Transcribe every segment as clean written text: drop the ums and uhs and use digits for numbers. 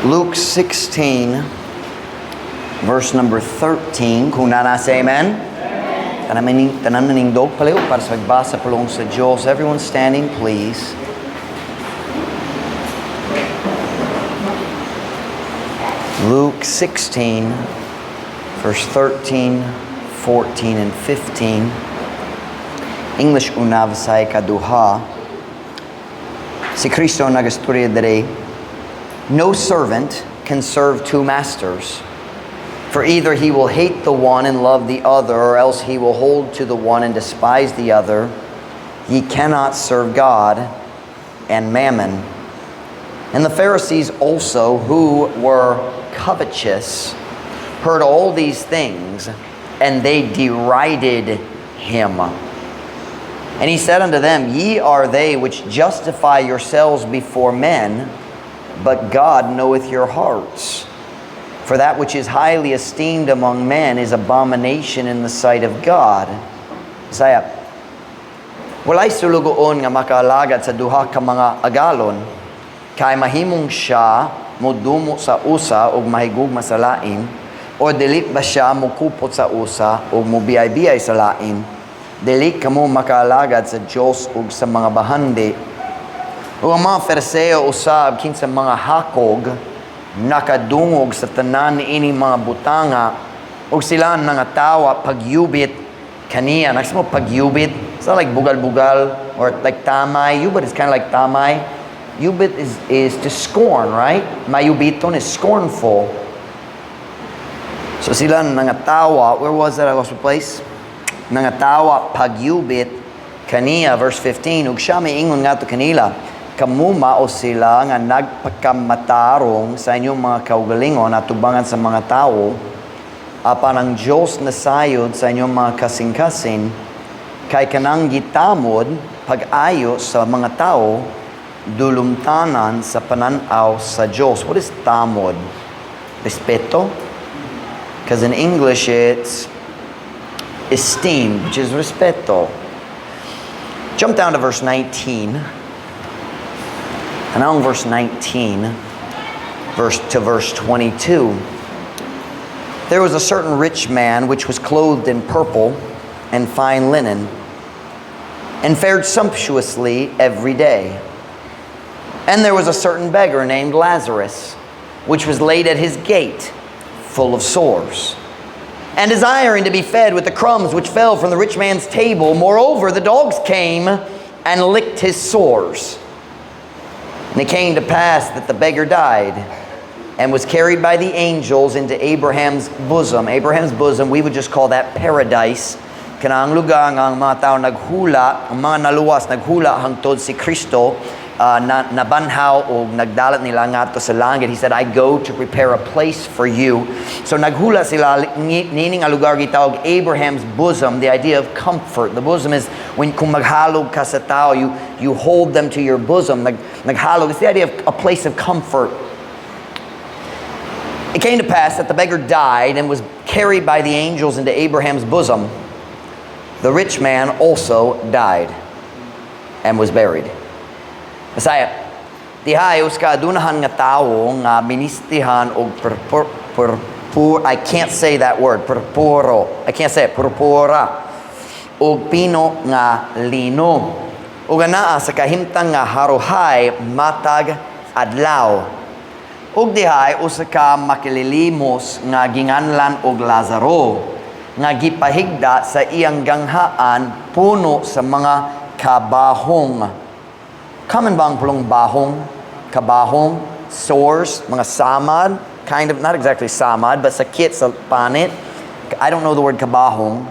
Luke 16, verse number 13. Kung naa na, say amen. Tanan manindog palihog para sa pagbasa pulong sa Diyos. Everyone standing, please. Luke 16, verse 13, 14, and 15. English una, Bisaya kaduha. Si Kristo nagastorya diri. "No servant can serve two masters. For either he will hate the one and love the other, or else he will hold to the one and despise the other. Ye cannot serve God and mammon." And the Pharisees also, who were covetous, heard all these things, and they derided him. And he said unto them, "Ye are they which justify yourselves before men, but God knoweth your hearts. For that which is highly esteemed among men is abomination in the sight of God." Bisaya. "Walay sulugoon nga makaalagad sa duha ka mga agalon, kay mahimong siya modumo sa usa ug mahigugma sa lain, o dili ba siya mokupot sa usa ug mobiyay-biyay sa lain. Dili kamo makaalagad sa Dios ug sa mga bahandi." Ug ang mga Fariseo usab kinsa mga hakog nakadungog sa tanan niini mga butanga ug sila nangatawa pagyubit kaniya. Nakita mo pagyubit? It's not like bugal-bugal or like tamay. Yubit is kind of like tamay. Yubit is to scorn, right? Mayubiton is scornful. So sila nangatawa. Where was that? I lost my place. Nangatawa pagyubit kaniya. Verse 15. Ug siya miingon ngadto kanila, "Kamo mao sila nga nagpakamatarong sa inyong mga kaugalingon atubangan sa mga tao, apan ang Diyos nasayod sa inyong mga kasing-kasing, kay kanang gitamod pag-ayo sa mga tao, dulumtanan sa pananaw sa Diyos." What is tamod? Respeto? Because in English it's esteem, which is respeto. Jump down to verse 19. And now in verse 19, verse to verse 22. "There was a certain rich man which was clothed in purple and fine linen, and fared sumptuously every day. And there was a certain beggar named Lazarus, which was laid at his gate, full of sores, and desiring to be fed with the crumbs which fell from the rich man's table. Moreover, the dogs came and licked his sores. And it came to pass that the beggar died and was carried by the angels into Abraham's bosom." Abraham's bosom, we would just call that paradise. Kanang lugar nga ang mga tao naghula, ang mga naluwas naghula hangtod si Kristo na nabanhaw o nagdalat nila ngadto sa langit. He said, "I go to prepare a place for you." So naghula sila niini nga lugar gitawag Abraham's bosom, the idea of comfort. The bosom is when kung maghalog ka sa tao, you hold them to your bosom. Naghalog, it's the idea of a place of comfort. "It came to pass that the beggar died and was carried by the angels into Abraham's bosom. The rich man also died and was buried." Bisaya. "Dihay usa ka adunahan nga tawo nga binistihan og purpur, I can't say that word, purpuro. I can't say it, purpura. Ug pino nga lino. Ug anaa sa kahimtang nga haruhay matag adlaw. Ug dihay usa ka makililimos nga ginganlan og Lazaro nga gipahigda sa iyang ganghaan puno sa mga kabahong." Common ba ang pulong bahong? Kabahong, sores, mga samad, kind of, not exactly samad, but sakit sa panit. I don't know the word kabahong.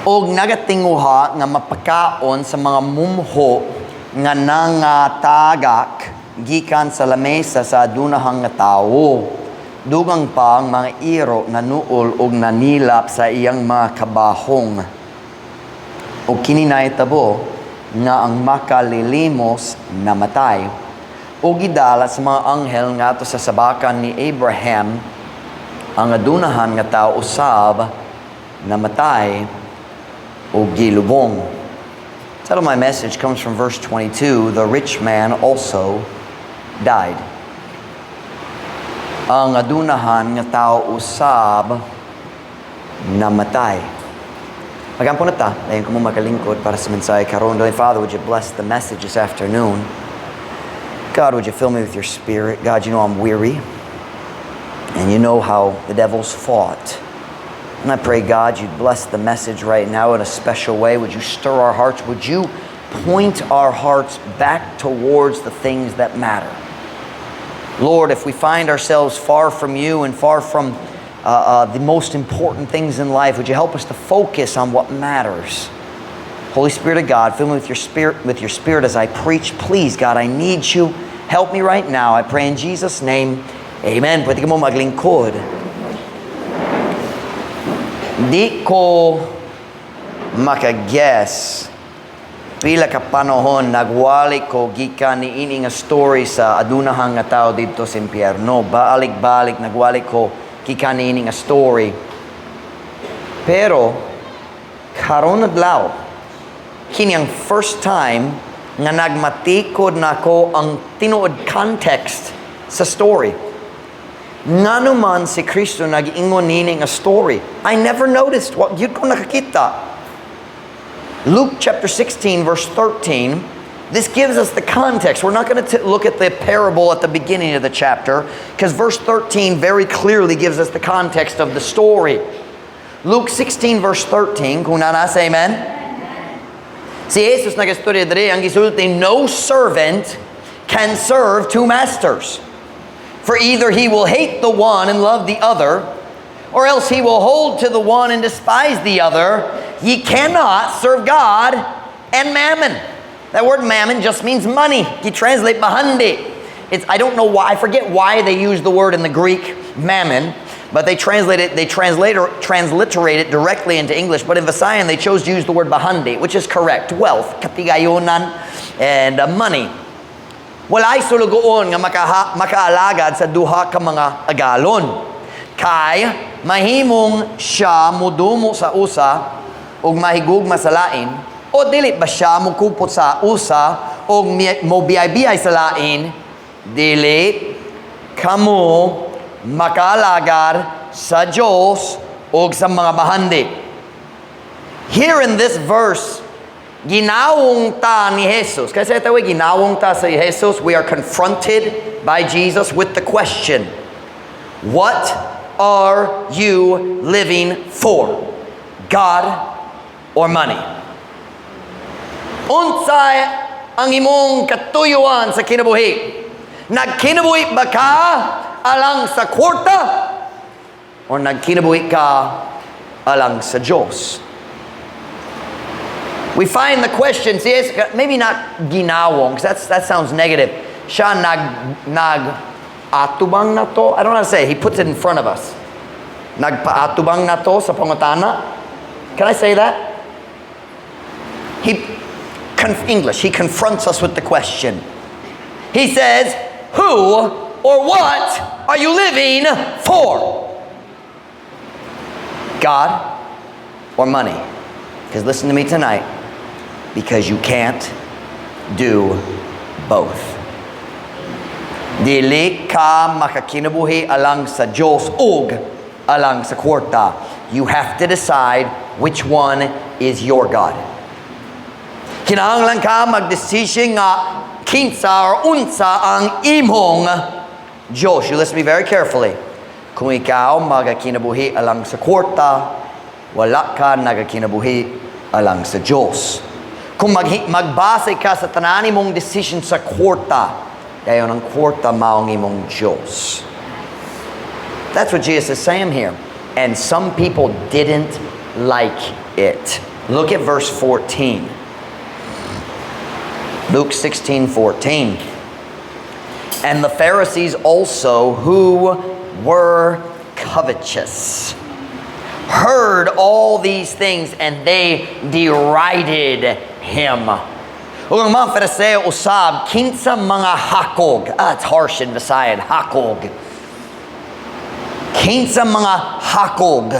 "Og nagatinguha nga mapakaon sa mga mumho nga nangatagak gikan sa lamesa sa adunahang nga tawo. Dugang pa ang mga iro nanuol og nanilap sa iyang mga kabahong. Ug kini nahitabo nga ang makalilimos namatay ug gidala sa mga anghel ngadto sa sabakan ni Abraham. Ang adunahan nga tao usab namatay ug gilubong." Title of my message comes from verse 22, "The rich man also died." Ang adunahan nga tao usab namatay. Magampo na ta, dayon kamo makalingkod para sa mensahe karon. Holy Father, would you bless the message this afternoon? God, would you fill me with your Spirit? God, you know I'm weary. And you know how the devil's fought. And I pray, God, you'd bless the message right now in a special way. Would you stir our hearts? Would you point our hearts back towards the things that matter? Lord, if we find ourselves far from you and far from the most important things in life, would you help us to focus on what matters? Holy Spirit of God, fill me with your Spirit as I preach. Please, God, I need you. Help me right now. I pray in Jesus' name. Amen. Pwede kamo maglingkod. Di ko makaguess pila ka panahon nagwali ko gikan ni ini nga story sa adunahan nga tao didto sa impyerno. Balik-balik nagwali ko gikan ni ini nga story. Pero karon adlaw, kini ang first time nga nagmatikod nako ang tinuod context sa story. Ngano man si Kristo nag-ingon nini nga story? I never noticed. Wa gyud ko nakakita. Luke chapter 16, verse 13, this gives us the context. We're not going to look at the parable at the beginning of the chapter because verse 13 very clearly gives us the context of the story. Luke 16, verse 13, kung naa na, say amen. Si Jesus nagastorya diri, ang gisulti, "No servant can serve two masters. For either he will hate the one and love the other, or else he will hold to the one and despise the other. Ye cannot serve God and mammon." That word "mammon" just means money. You translate bahandi. I don't know why, I forget why they use the word in the Greek "mammon," but they translate it, they translate or transliterate it directly into English. But in Visayan, they chose to use the word "bahandi," which is correct. Wealth, katigayonan, and money. Walay sulugoon nga makaalagad sa duha ka mga agalon. Kay mahimong siya mudumo sa usa ug mahigugma sa lain, o dili ba siya mukupot sa usa ug mobiyay-biyay sa lain? Dili kamo makaalagad sa Diyos ug sa mga bahandi. Here in this verse, ginawong ta ni Jesus. Kasi ito, ginawong ta sa Jesus, we are confronted by Jesus with the question, "What are you living for? God or money?" Unsay ang imong katuyuan sa kinabuhi? Nagkinabuhi ba ka alang sa kwarta or nagkinabuhi ka alang sa Diyos? We find the question, see, it's maybe not ginawong, because that sounds negative. Siya nag atubang nato. I don't know how to say it. He puts it in front of us. Nagpaatubang nato sa pangutana. Can I say that? English, he confronts us with the question. He says, "Who or what are you living for? God or money?" Because listen to me tonight, because you can't do both. Dili ka makakinabuhi alang sa Diyos ug alang sa kwarta. You have to decide which one is your God. Kinahanglan ka magdesisyon nga kinsa or unsa ang imong Diyos. You listen to me very carefully. Kung ikaw magakinabuhi alang sa kwarta, wala ka nagakinabuhi alang sa Diyos. Kung magbase ka sa tanan mong decision sa kwarta, dayon ang kwarta mao ang imong Diyos. That's what Jesus is saying here. And some people didn't like it. Look at verse 14. Luke 16:14. And the Pharisees also, who were covetous, heard all these things and they derided him. Ug ang mga Fariseo usab, kinsa mga hakog. Ah, it's harsh in Visayan, hakog. Kinsa mga hakog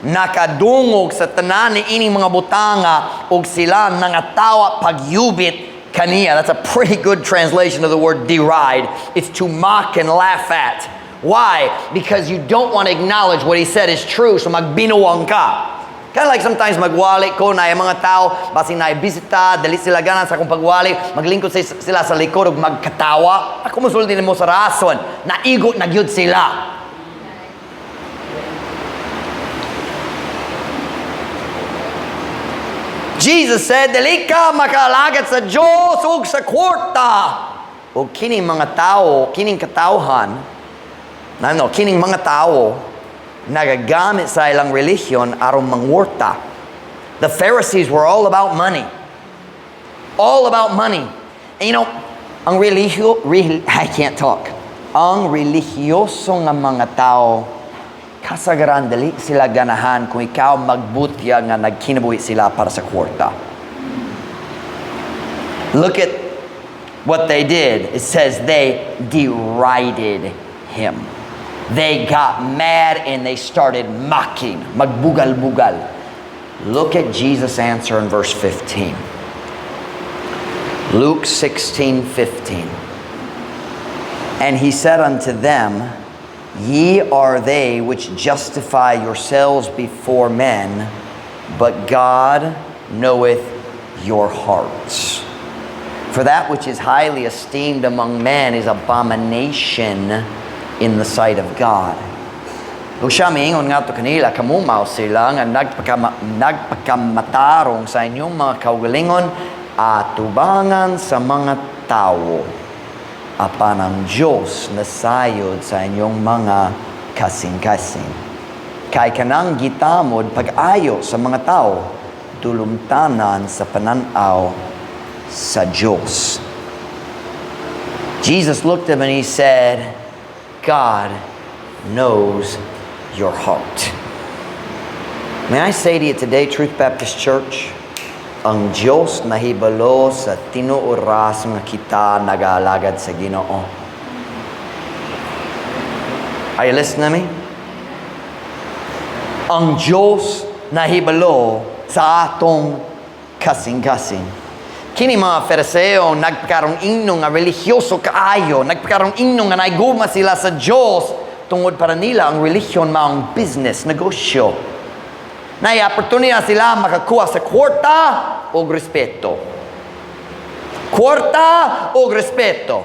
nakadungog sa tanan ni ining mga butanga ug sila nangatawa pagyubit kaniya. That's a pretty good translation of the word "deride." It's to mock and laugh at. Why? Because you don't want to acknowledge what he said is true, so magbinuang ka. Kind of like sometimes magwali ko na yung mga tao, basin na bisita, dali sila ganan sa akong pagwali, maglingkod sila sa likod ug magkatawa. Ako musulti nimo sa rason, naigo na gyud sila. Jesus said, "Dili ka makaalagad sa Diyos ug sa kwarta." O kining mga tao, kining katawhan, ano, kining mga tao, nagagamit sa ilang relihiyon aron mangwarta. The Pharisees were all about money. All about money. And ang religyo, I can't talk. Ang religyoso nga mga tao, kasagaran dili sila ganahan kung ikaw magbutya nga nagkinabuhi sila para sa kwarta. Look at what they did. It says they derided him. They got mad and they started mocking. Magbugal-bugal. Look at Jesus' answer in verse 15. Luke 16:15. "And he said unto them, 'Ye are they which justify yourselves before men, but God knoweth your hearts. For that which is highly esteemed among men is abomination in the sight of God.'" Ug siya miingon ngadto kanila, "Kamo mao sila nga nagpakamatarong sa inyong mga kaugalingon atubangan sa mga tawo. Apan ang Diyos nasayod sa inyong mga kasing-kasing. Kay kanang gitamod pag-ayo sa mga tao, dulumtanan sa pananaw sa Diyos." Jesus looked at him and he said, "God knows your heart." May I say to you today, Truth Baptist Church, ang Diyos nahibalo sa tinuod nga kita nag-alagad sa Ginoo. Are you listening to me? Ang Diyos nahibalo sa atong kasing-kasing. Kini mga Fariseo nagpakarong ingno nga religyoso kaayo, nagpakarong ingno nga naiguma sila sa Diyos tungod para nila ang relihiyon maong business, negosyo. Nay oportunidad sila makakuha sa kwarta o respeto. Kwarta o respeto.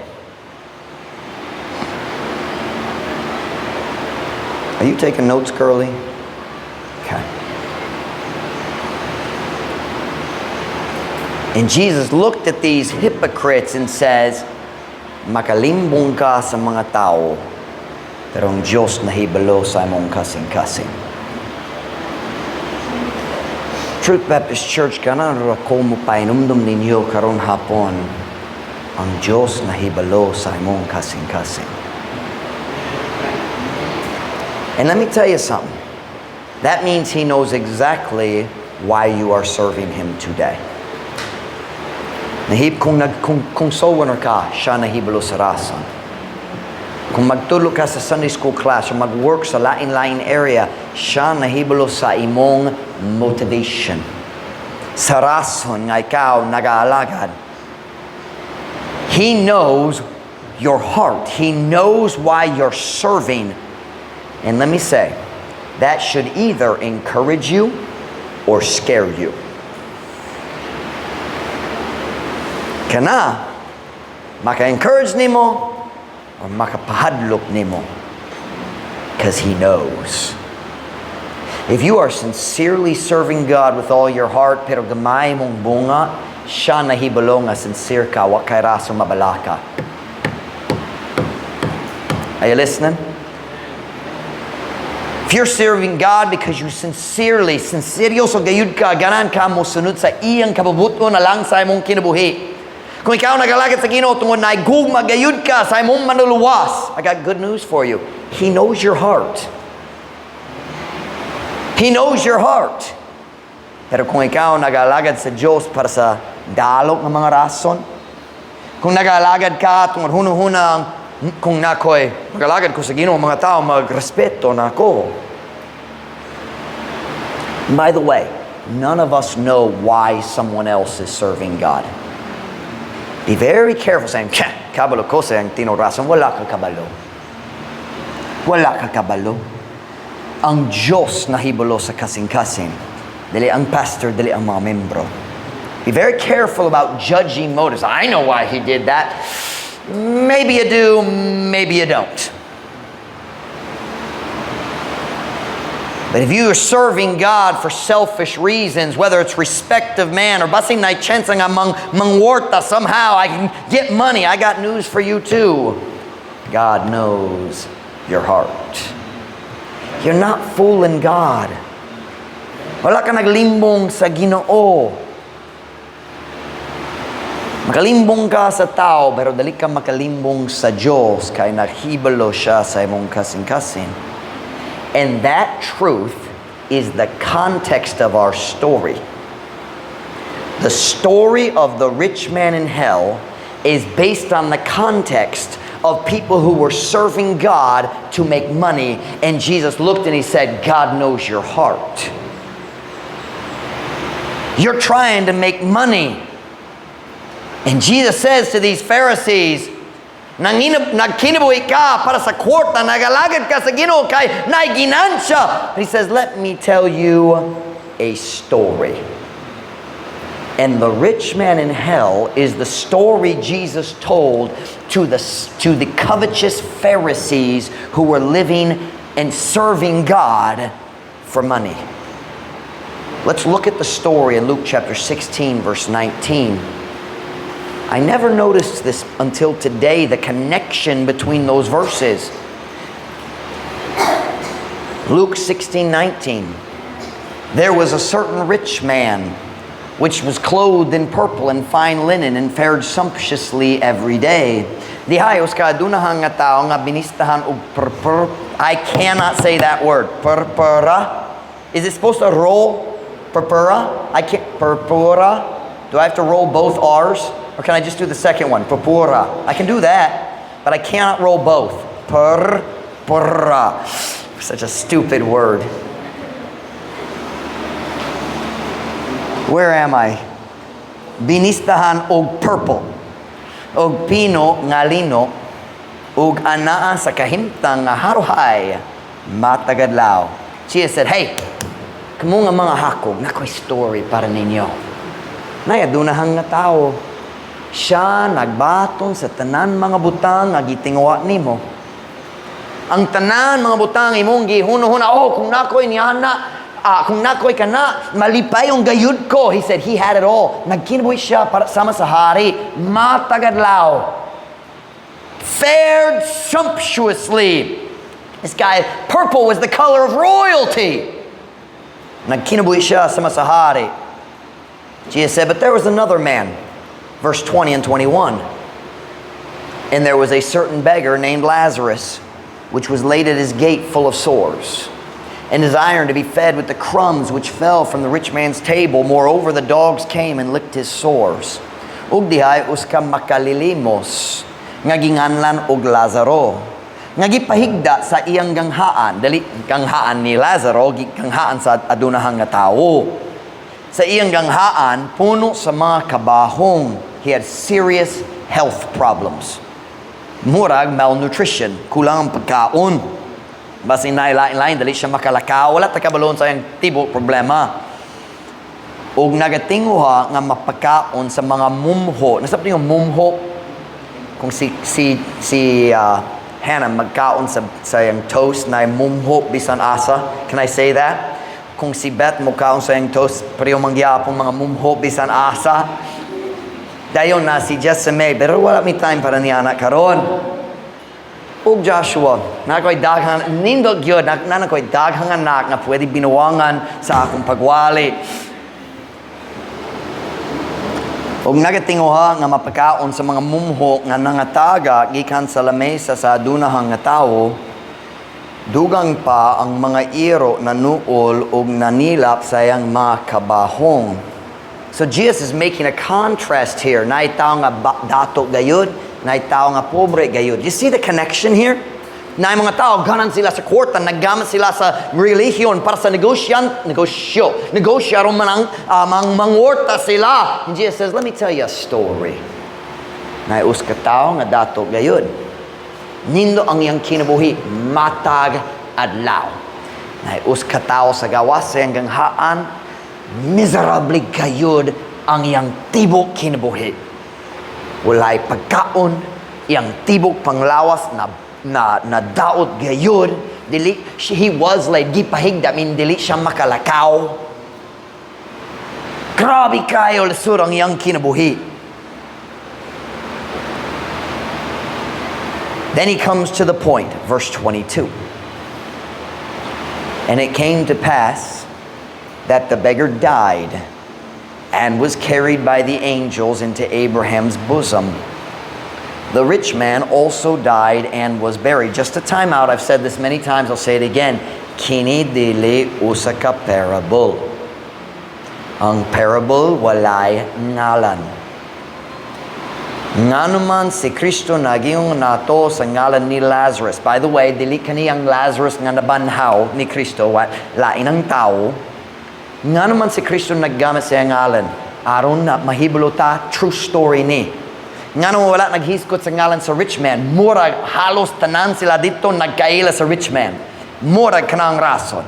Are you taking notes, Curly? Okay. And Jesus looked at these hypocrites and says, "Makalimbong ka sa mga tao, pero ang Diyos nahibalo sa imong kasing-kasing." Truth Baptist Church, kana ra ko mo painumdum ninyo karon hapon, ang Diyos nahibalo sa imong kasing-kasing. And let me tell you something. That means He knows exactly why you are serving Him today. Nahib kung nag kung soul winner ka, siya nahibalo sa rason. Kung magtulo ka sa Sunday school class o mag-work sa lain-lain area, siya nahibalo sa imong motivation. Sa rason nga ikaw nag-aalagad. He knows your heart. He knows why you're serving. And let me say, that should either encourage you or scare you. Kana, maka-encourage nimo or makapahadlok nimo. Because He knows. If you are sincerely serving God with all your heart, pero gamay mong bunga, siya nahibalo nga sincere ka, wa kay rason mabalaka. Are you listening? If you're serving God because you sincerely, sinseryoso gayud ka, ganan ka mo sunod sa iyang kabubuton na lang sa imong kinabuhi. Kung ikaw nagalagad sa Ginoo tungod na gugma gayud ka sa imong manluluwas, I got good news for you. He knows your heart. He knows your heart. Pero kung ikaw nagalagad sa Diyos para sa dalok ng mga rason, kung nagalagad ka tungod hunahunang kung nakoy magalagad ko sa Ginoo, mga tao magrespeto na ako. By the way, none of us know why someone else is serving God. Be very careful saying, "Kabalo ko sa iyang tinuod rason." Wala ka kabalo. Wala ka kabalo. Ang Diyos nahibalo sa kasing-kasing. Dili ang pastor, dili ang mga membro. Be very careful about judging motives. "I know why he did that." Maybe you do, maybe you don't. But if you are serving God for selfish reasons, whether it's respect of man or basin na chance nga mangwarta somehow, I can get money, I got news for you too. God knows your heart. You're not fooling God. Wala ka naglimbong sa Ginoo. Makalimbong ka sa tao, pero dali ka makalimbong sa Diyos kay naghibalo siya sa imong kasing-kasing. And that truth is the context of our story. The story of the rich man in hell is based on the context of people who were serving God to make money. And Jesus looked and he said, "God knows your heart. You're trying to make money." And Jesus says to these Pharisees, "Nagkinabuhi ka para sa kwarta, nagalagad ka sa Ginoo kay naay ginansya." He says, "Let me tell you a story." And the rich man in hell is the story Jesus told to the covetous Pharisees who were living and serving God for money. Let's look at the story in Luke chapter 16, verse 19. I never noticed this until today, the connection between those verses. Luke 16, 19. There was a certain rich man which was clothed in purple and fine linen and fared sumptuously every day. Dihay usa ka adunahan nga tao nga binistahan og purpur. I cannot say that word. Purpura. Is it supposed to roll? Purpura? I can't. Purpura? Do I have to roll both R's? Or can I just do the second one? Purpura. I can do that, but I cannot roll both. Purpura. Such a stupid word. Where am I? Binistahan og purple, og pino nga lino, ug anaa sa kahimtang nga haruhay matag adlaw. Jesus said, "Hey, kamo nga mga hakog, naa koy story para ninyo. Naay adunahan nga tao. Siya nagbaton sa tanan mga butang nga gitinguha nimo. Ang tanan mga butang imong gihuno-huna, oh, kung nakoy niana, kung nakoy kana, malipayon gayud ko." He said he had it all. Nagkinabuhi siya para sama sa hari, matag adlaw. Fared sumptuously. This guy, purple was the color of royalty. Nagkinabuhi siya sama sa hari. Jesus said, but there was another man. Verse 20 and 21. And there was a certain beggar named Lazarus, which was laid at his gate full of sores, and desiring to be fed with the crumbs which fell from the rich man's table. Moreover, the dogs came and licked his sores. Ug dihay usa ka makalilimos nga ginganlan og Lazaro, nga gipahigda sa iyang ganghaan, dali ganghaan ni Lazaro, ganghaan sa adunahang nga tawo. Sa iyang ganghaan, puno sa mga kabahong. He had serious health problems. Murag malnutrition, kulang ang pagkaon. Basin na lain-lain, dali siya makalakaw, wala ta kabalo unsa iyang tibuok problema. Og nagatinguha nga mapakaon sa mga mumho. Nasabot yung mumho? Kung si Hannah magkaon sa iyang toast na mumho bisan asa. Can I say that? Kung si Beth mokaon sa iyang toast, pareho man gyapon mga mumho bisan asa. Dayon na si Jessame, pero wala mi time para niya anak karon. Ug Joshua, naa ko'y daghang, nindot gyud, na ko'y daghang anak nga pwede binuangan sa akong pagwali. Ug nagatinguha nga mapakaon sa mga mumho nga nangataga gikan sa lamesa sa adunahang nga tawo, dugang pa ang mga iro nanuol ug nanilap sa iyang mga kabahong. So Jesus is making a contrast here. Naay tao nga dato gayud, naay tao nga pobre gayud. You see the connection here? Naay mga tao, ganan sila sa kwarta, naggamit sila sa relihiyon para sa negosyo aron man ang mangwarta sila. And Jesus says, "Let me tell you a story. Naay usa ka tao nga dato gayud. Nindot ang iyang kinabuhi matag adlaw. Naay usa ka tawo sa gawas sa iyang ganghaan, miserable gayud ang iyang tibok kinabuhi. Walay pagkaon, iyang tibok panglawas na nadaot gayud. Dili, he was like gipahigda, I mean, dili siya makalakaw. Grabe kayo lisod ang iyang kinabuhi. Then he comes to the point, verse 22. "And it came to pass that the beggar died and was carried by the angels into Abraham's bosom. The rich man also died and was buried." Just a time out. I've said this many times. I'll say it again. Kini dili usa ka parable. Ang parable walay ngalan. Nganuman si Kristo nagingon nato sa ngalan ni Lazarus. By the way, dili kani ang Lazarus nga nabanhaw ni Kristo, lain ang tao. Nganuman si Kristo naggamit sa ngalan, aron na mahibalo ta, true story ni. Ngano wala naghisgot sa ngalan sa rich man? Murag halos tanan sila dito nagkaila sa rich man. Murag kanang rason.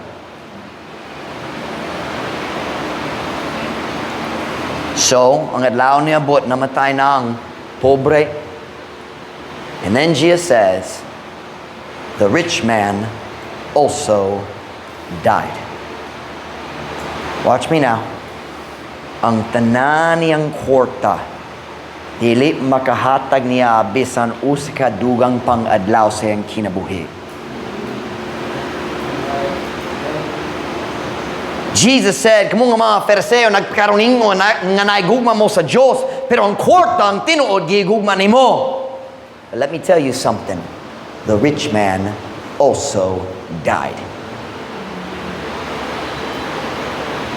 So, ang adlaw niabot, namatay na ang pobre. And then Jesus says, "The rich man also died." Watch me now. Ang tanan niyang kwarta, dili makahatag niya bisan usa ka dugang pang-adlaw sa iyang kinabuhi. Jesus said, "Kamo nga mga Fariseo, nagpakaroningo nga naigugma mo sa Diyos, pero ang kwarta ang tinuod gigugma nimo." But let me tell you something. The rich man also died.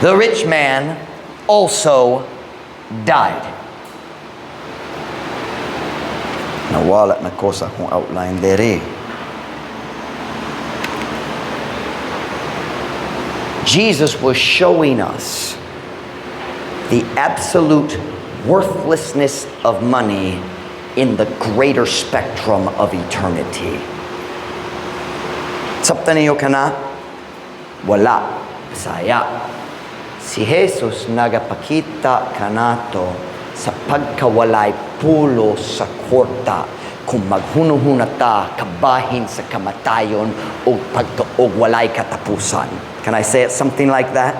The rich man also died. Nawala na ko sa akong outline dere. Jesus was showing us the absolute worthlessness of money in the greater spectrum of eternity. Sabtan ninyo kana? Wala. Bisaya. Si Jesus nagapakita kanato sa pagkawalay pulos sa kwarta kung maghunuhuna ta kabahin sa kamatayon o pagka og walay katapusan. Can I say it something like that?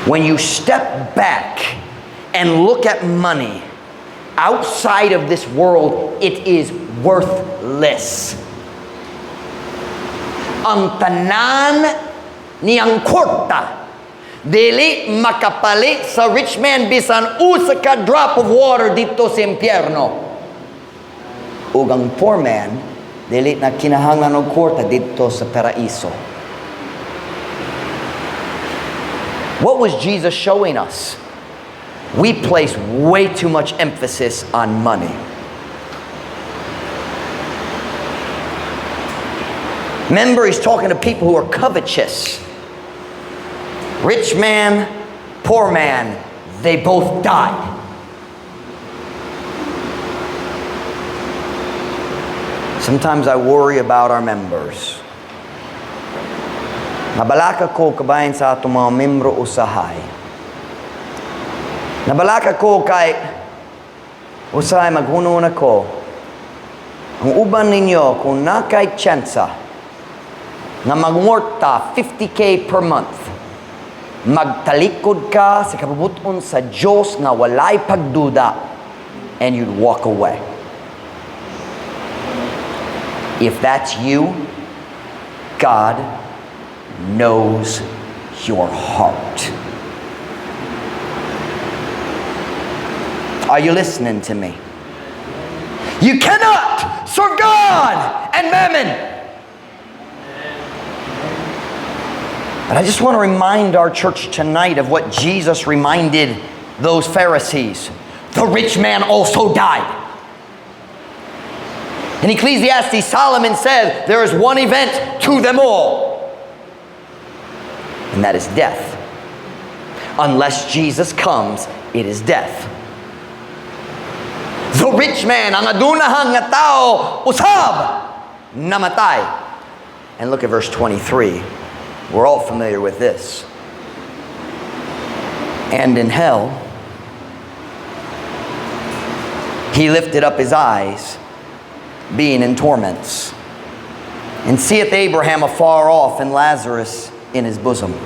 When you step back and look at money outside of this world, it is worthless. Ang tanan niyang kwarta dili makapalit sa rich man bisan usa ka drop of water dito sa impyerno. Ug ang poor man dili na kinahanglan og kwarta dito sa paraiso. What was Jesus showing us? We place way too much emphasis on money. Remember, he's talking to people who are covetous. Rich man, poor man, they both died. Sometimes I worry about our members. Nabalaka ko kabahin sa atong mga membro usahay. Nabalaka ko kay usahay maghunon ako. Ang uban ninyo, kung nakay tsansa nga magngorta 50K per month, magtalikod ka sa kabubuton sa Diyos nga walay pagduda, and you'd walk away. If that's you, God knows your heart. Are you listening to me? You cannot serve God and mammon. But I just want to remind our church tonight of what Jesus reminded those Pharisees. The rich man also died. In Ecclesiastes, Solomon said there is one event to them all, and that is death. Unless Jesus comes, it is death. The rich man, ang adunahan nga tao, usab, namatay. And look at verse 23. We're all familiar with this. "And in hell, he lifted up his eyes, being in torments, and seeth Abraham afar off and Lazarus in his bosom."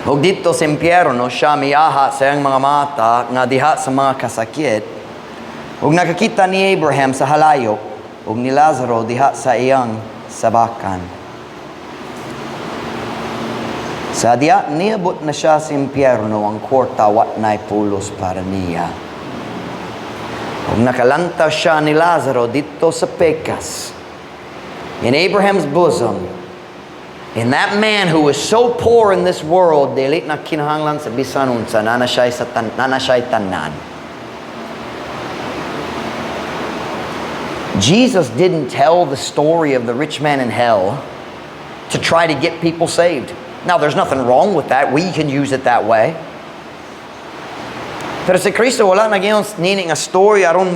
Ug didto sa impyerno siya miaha sa iyang mga mata nga diha sa mga kasakit ug nakakita ni Abraham sa halayo ug ni Lazaro diha sa iyang sabakan. Sa diha niabot na siya sa impyerno, ang kwarta wa nay pulos para niya. Ug nakalantaw siya ni Lazaro didto sa pekas. In Abraham's bosom, in that man who was so poor in this world, dili na kinahanglan sa bisan unsa, naa na siya'y tanan. Jesus didn't tell the story of the rich man in hell to try to get people saved. Now, there's nothing wrong with that. We can use it that way. Pero si Kristo wala nag-ingon nini nga story aron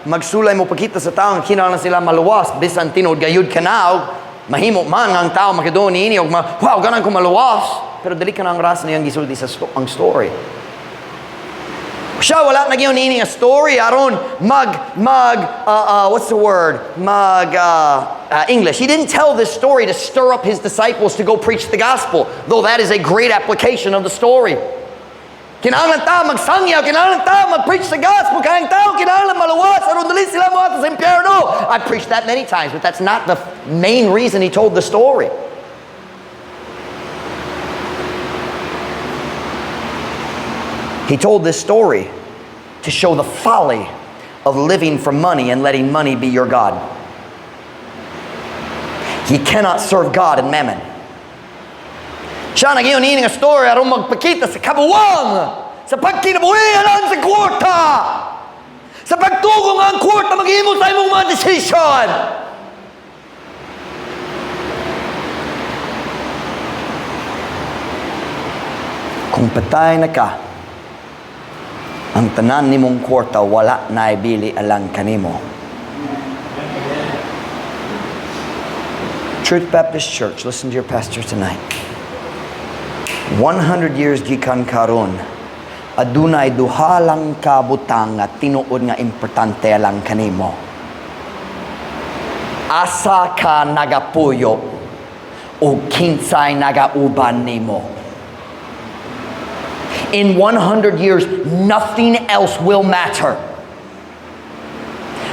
magsulay mo pakita sa tao nga kinahanglan sila maluwas. Bisan tinuod gayud kana, mahimo man nga ang tao makaduol niini og ma, "Wow, ganahan ko maluwas." Pero dili kana ang rason niyang gisulti sa ang story. Siya wala nag-ingon niini nga story aron mag mag what's the word? Mag English. He didn't tell this story to stir up his disciples to go preach the gospel, though that is a great application of the story. Kinahanglan ta magsangyaw, kinahanglan ta mag-preach the gospel, kay ang tao kinahanglan maluwas aron dili sila moadto sa impyerno. I preached that many times, but that's not the main reason he told the story. He told this story to show the folly of living for money and letting money be your God. You cannot serve God and mammon. Siya nag-ingon nga story aron magpakita sa kabuwang sa pagkinabuhi alang sa kwarta. Sa pagtugo nga ang kwarta maghimo sa imong mga decision. Kung patay na ka, ang tanan nimong kwarta wala na ibili alang kanimo. Truth Baptist Church, listen to your pastor tonight. 100 years gikan karon, adunay duha lang ka butang nga tinuod nga importante lang kanimo: asa ka nagapuyo o kinsay nagauban nimo. In 100 years, nothing else will matter.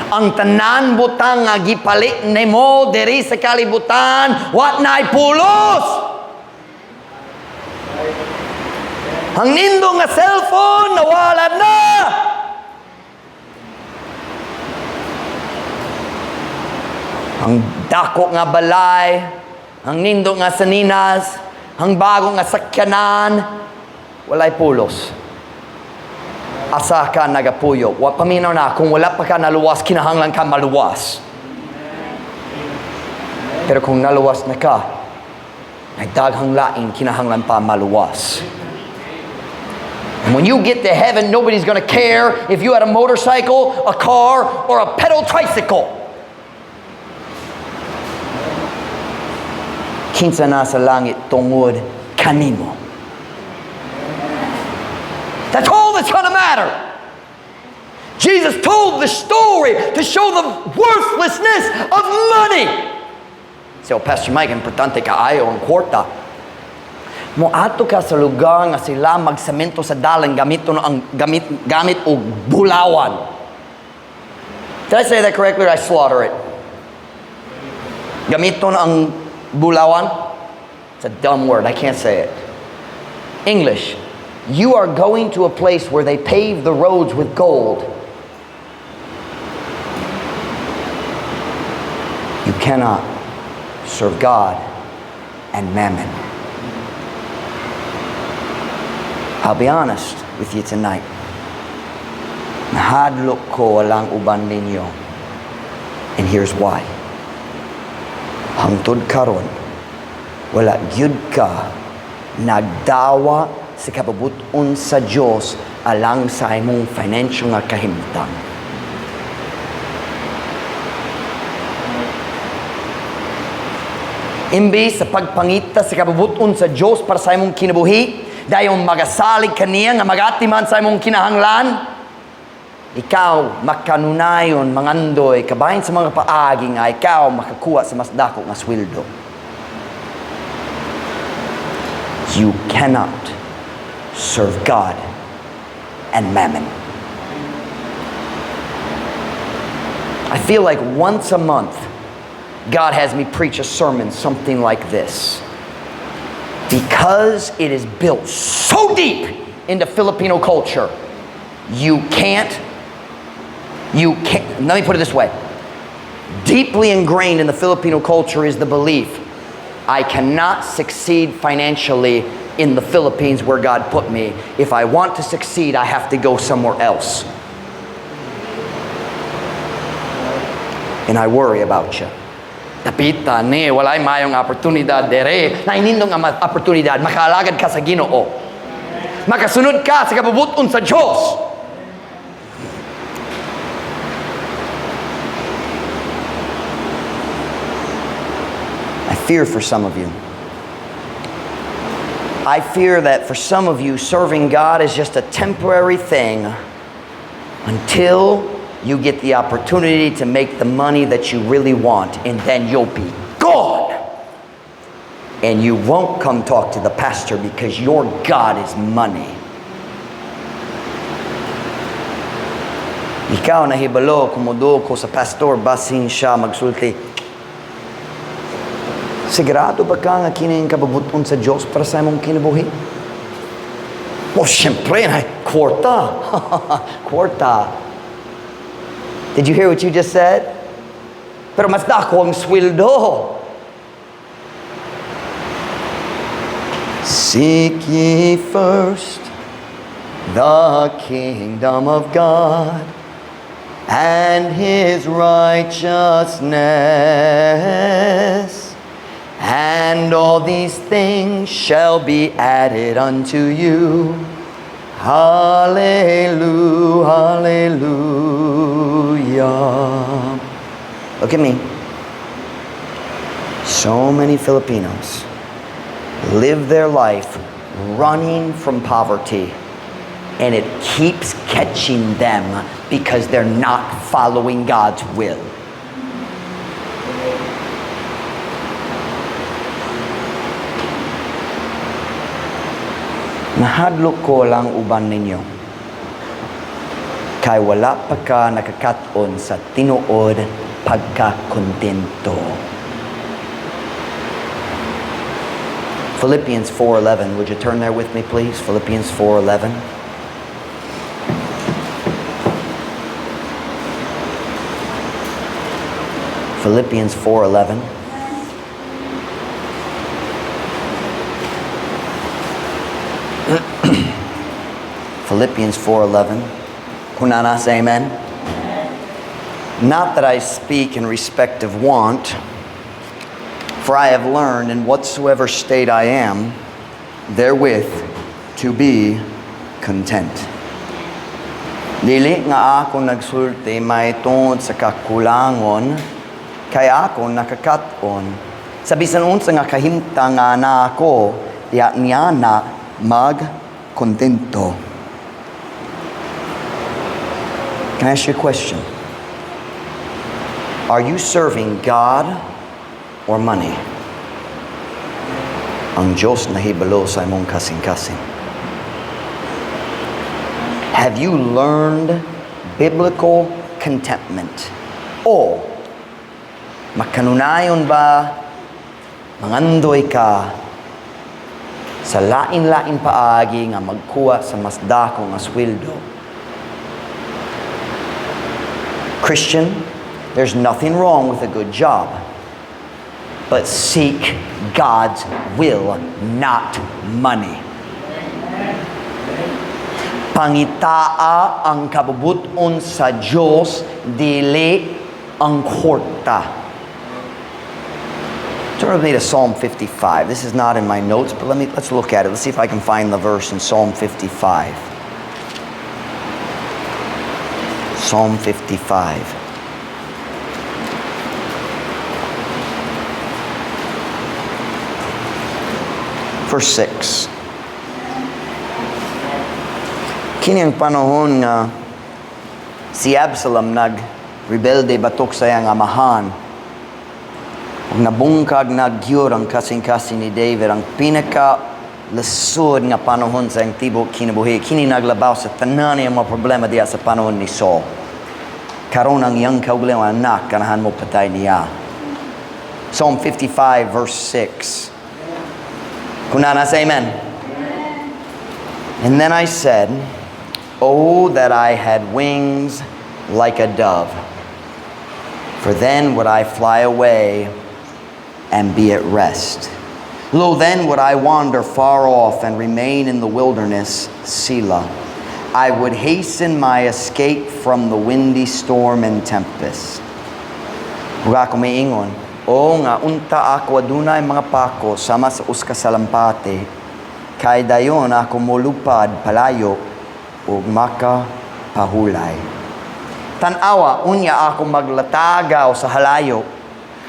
Ang tanan butang nga gipalit nimo diri sa kalibutan, wa na'y pulos. Ang nindo nga cellphone, nawala na. Ang dako nga balay, ang nindo nga saninas, ang bago nga sakyanan, walay pulos. Asa ka nagapuyo? Wa paminaw na, kung wala pa ka naluwas, kinahanglan ka maluwas. Pero kung naluwas na ka, ay daghang laing kinahanglan pa maluwas. And when you get to heaven, nobody's going to care if you had a motorcycle, a car, or a pedal tricycle. Kinsa na sa langit tungod kanimo. That's all that's going to matter. Jesus told the story to show the worthlessness of money. So, "Pastor Mike, importante kaayo ang kwarta." Moadto ka sa lugar nga sila magsemento sa dalan gamit ang gamit gamit og bulawan. Did I say that correctly or I slaughter it? Gamiton ang bulawan? It's a dumb word. I can't say it. English. You are going to a place where they pave the roads with gold. You cannot serve God and mammon. I'll be honest with you tonight. Nahadlok ko alang uban ninyo. And here's why. Hangtod karon, wala gyud ka nagdawa sa kabubut-on sa Dios alang sa imong financial nga kahimtang. Imbis sa pagpangita sa kabubuton sa Diyos para sa imong kinabuhi, dayon magasalig kaniya nga magatiman sa imong kinahanglan, ikaw makanunayon mangandoy kabahin sa mga paagi nga ikaw makakuha sa mas dako nga sweldo. You cannot serve God and mammon. I feel like once a month, God has me preach a sermon something like this. Because it is built so deep into Filipino culture, you can't, let me put it this way. Deeply ingrained in the Filipino culture is the belief, I cannot succeed financially in the Philippines where God put me. If I want to succeed, I have to go somewhere else. And I worry about you. Dapita ni, walay mayong oportunidad dere. Naay nindot nga oportunidad, makaalagad ka sa Ginoo. Makasunod ka sa kabubuton sa Diyos. I fear for some of you. I fear that for some of you, serving God is just a temporary thing until you get the opportunity to make the money that you really want, and then you'll be gone. And you won't come talk to the pastor because your God is money. Ikaw nahibalo, kung moduol ko sa pastor, basin siya magsulti. Sigurado ba ka nga kini ang kabubuton sa Diyos para sa imong kinabuhi? Oh, siyempre, ay, kwarta. Kwarta. Did you hear what you just said? Pero mas dako ang sweldo. Seek ye first the kingdom of God and his righteousness, and all these things shall be added unto you. Hallelujah, hallelujah. Look at me. So many Filipinos live their life running from poverty, and it keeps catching them because they're not following God's will. Nahadlok ko lang uban ninyo. Kay wala pa ka nakakat-on sa tinuod pagkakontento. Philippians 4:11. Would you turn there with me, please? Philippians 4:11. Philippians 4:11. Philippians 4:11. Kung naa na, say amen. Not that I speak in respect of want, for I have learned in whatsoever state I am, therewith to be content. Dili nga ako nagsulti may tungod sa kakulangon, kay ako nakakat-on. Sa bisan unsa nga kahimtang nga naa ako, diha niya na magkontento. Can I ask you a question? Are you serving God or money? Ang Diyos nahibalo sa imong kasing-kasing. Have you learned biblical contentment? O makanunayon ba mangandoy ka sa lain-lain paagi nga magkuha sa mas dako nga sweldo? Christian, there's nothing wrong with a good job. But seek God's will, not money. Pangitaa ang kabubuton sa Diyos, dili ang kwarta. Turn with me to Psalm 55. This is not in my notes, but let's look at it. Let's see if I can find the verse in Psalm 55. Psalm 55. Verse 6. Kini ang panahon nga si Absalom nag-rebelde batok sa iyang amahan. Ug nabungkag na gyud ang kasing-kasing ni David, ang pinaka lisod nga panahon sa iyang tibok kinabuhi. Kini naglabaw sa tanan niyang mga problema diya sa panahon ni Saul. Karon ang iyang kaugalingong anak ganahan mo patay niya. Psalm 55 verse 6. Kung naa na, say amen. And then I said, "Oh, that I had wings like a dove, for then would I fly away and be at rest. Lo, then would I wander far off and remain in the wilderness, Selah. I would hasten my escape from the windy storm and tempest." Ug ako miingon, "O nga unta ako adunay mga pako sama sa usa ka salampati, kay dayon ako molupad palayo ug makapahulay. Tan-awa, unya ako maglatagaw sa halayo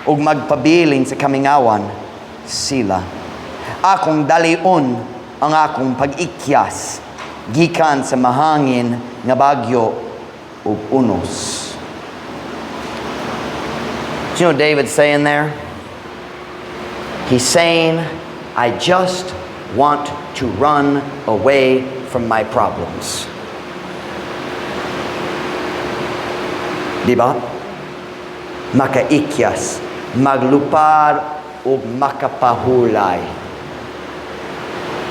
ug magpabilin sa kamingawan, Selah. Akong dalion ang akong pag-ikyas gikan sa mahangin nga bagyo ug unos." Do you know what David's saying there? He's saying, "I just want to run away from my problems." Di ba? Makaikyas, maglupad ug makapahulay.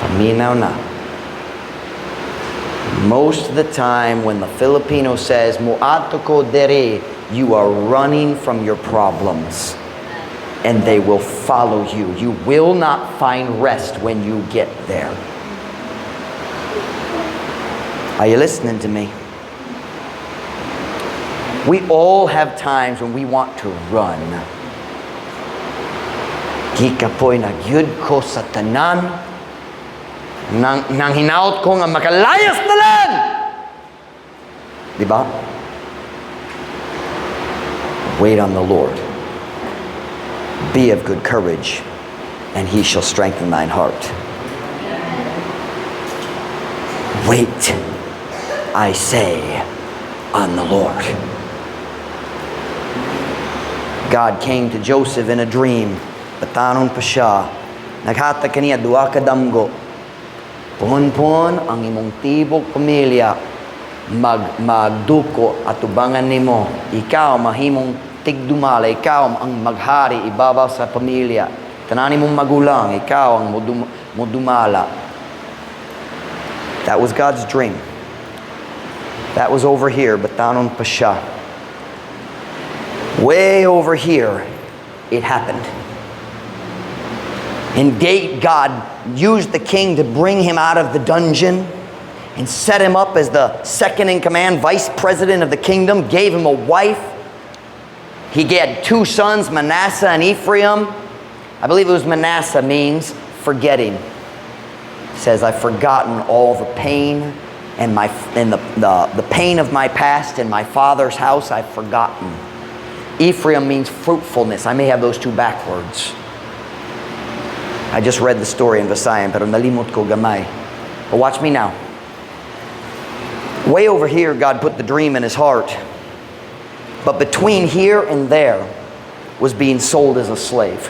Paminaw na. Most of the time when the Filipino says, "Muadto ko diri," you are running from your problems. And they will follow you. You will not find rest when you get there. Are you listening to me? We all have times when we want to run. Gikapoy na gyud ko sa tanan. Nang hinaot ko nga makalayas na lang. Di ba? Wait on the Lord. Be of good courage, and he shall strengthen thine heart. Wait, I say, on the Lord. God came to Joseph in a dream. Batanon pa siya. Naghatag kaniya duha ka damgo. Puhon-puhon ang imong tibok pamilya magduko atubangan nimo. Ikaw mahimong tigdumala, ikaw ang maghari ibabaw sa pamilya. Tanan mong magulang, ikaw ang modumala. That was God's dream. That was over here, batanon pa siya. Way over here, it happened. And God used the king to bring him out of the dungeon and set him up as the second in command, vice president of the kingdom, gave him a wife. He had two sons, Manasseh and Ephraim. I believe it was Manasseh means forgetting. He says, "I've forgotten all the pain and the pain of my past in my father's house, I've forgotten." Ephraim means fruitfulness. I may have those two backwards. I just read the story in Visayan, pero nalimot ko gamay. But watch me now. Way over here, God put the dream in his heart. But between here and there was being sold as a slave.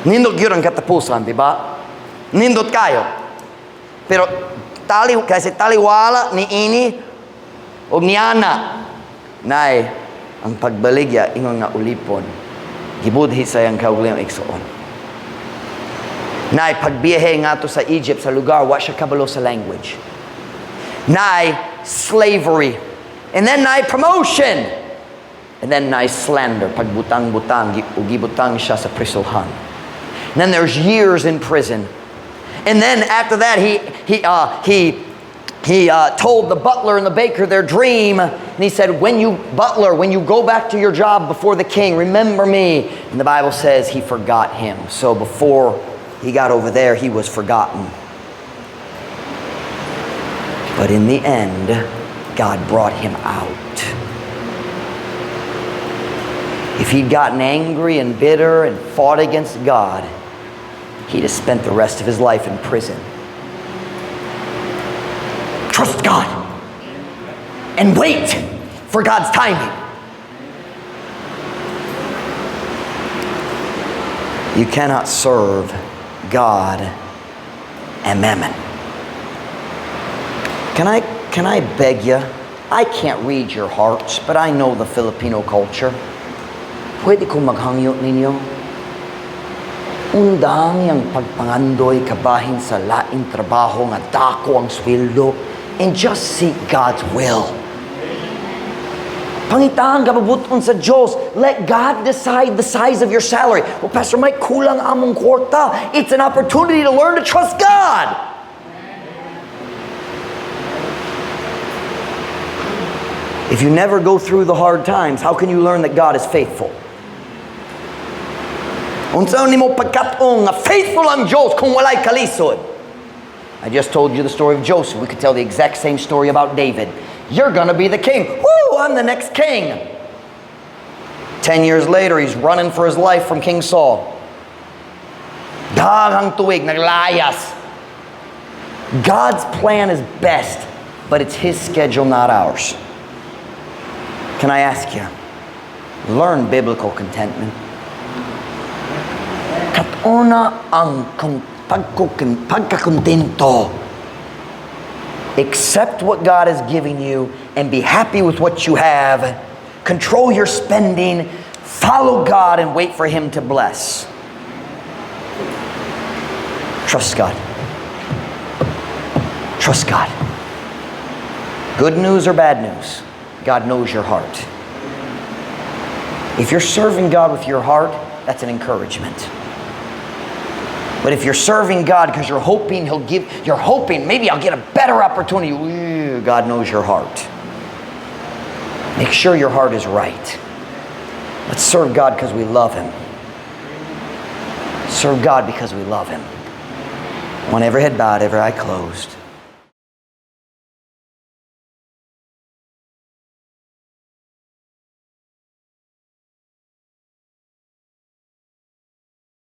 Nindot gyud ang katapusan, di ba? Nindot kaayo. Pero tali kasi taliwala ni ini og niana nay ang pagbaligya ingon nga ulipon. Gibudhi sa iyang kaugalingong igsoon. Nay pagbiyahe ngadto sa Egypt, sa lugar wa siya kabalo sa language. Nay slavery. And then nay promotion. And then nay slander, pagbutang-butang, ug gibutang siya sa prisohan. And then there's years in prison. And then after that, he told the butler and the baker their dream. And he said, "Butler, when you go back to your job before the king, remember me." And the Bible says he forgot him. So before he got over there, he was forgotten. But in the end, God brought him out. If he'd gotten angry and bitter and fought against God, He'd have spent the rest of his life in prison. Trust God and wait for God's timing. You cannot serve God and mammon. Can I beg you? I can't read your hearts, but I know the Filipino culture. Pwede ko maghangyo ninyo? Undang ang pagpangandoy kabahin sa laing trabaho nga dako ang sweldo and just seek God's will. Pangitaa ang kabubut-on sa Diyos. Let God decide the size of your salary. "Well, Pastor Mike, kulang among kwarta." It's an opportunity to learn to trust God. If you never go through the hard times, how can you learn that God is faithful? Unsa nimo pagkat-on nga faithful ang Diyos kung walay kalisod? I just told you the story of Joseph. We could tell the exact same story about David. "You're gonna be the king." "Woo, I'm the next king." 10 years later, he's running for his life from King Saul. Daghang tuig, naglayas. God's plan is best, but it's His schedule, not ours. Can I ask you, learn biblical contentment. Kat-ona ang pagkakontento. Accept what God is giving you and be happy with what you have. Control your spending. Follow God and wait for Him to bless. Trust God. Trust God. Good news or bad news, God knows your heart. If you're serving God with your heart, that's an encouragement. But if you're serving God because you're hoping He'll give, you're hoping maybe I'll get a better opportunity, ooh, God knows your heart. Make sure your heart is right. Let's serve God because we love Him. Serve God because we love Him. Want every head bowed, every eye closed.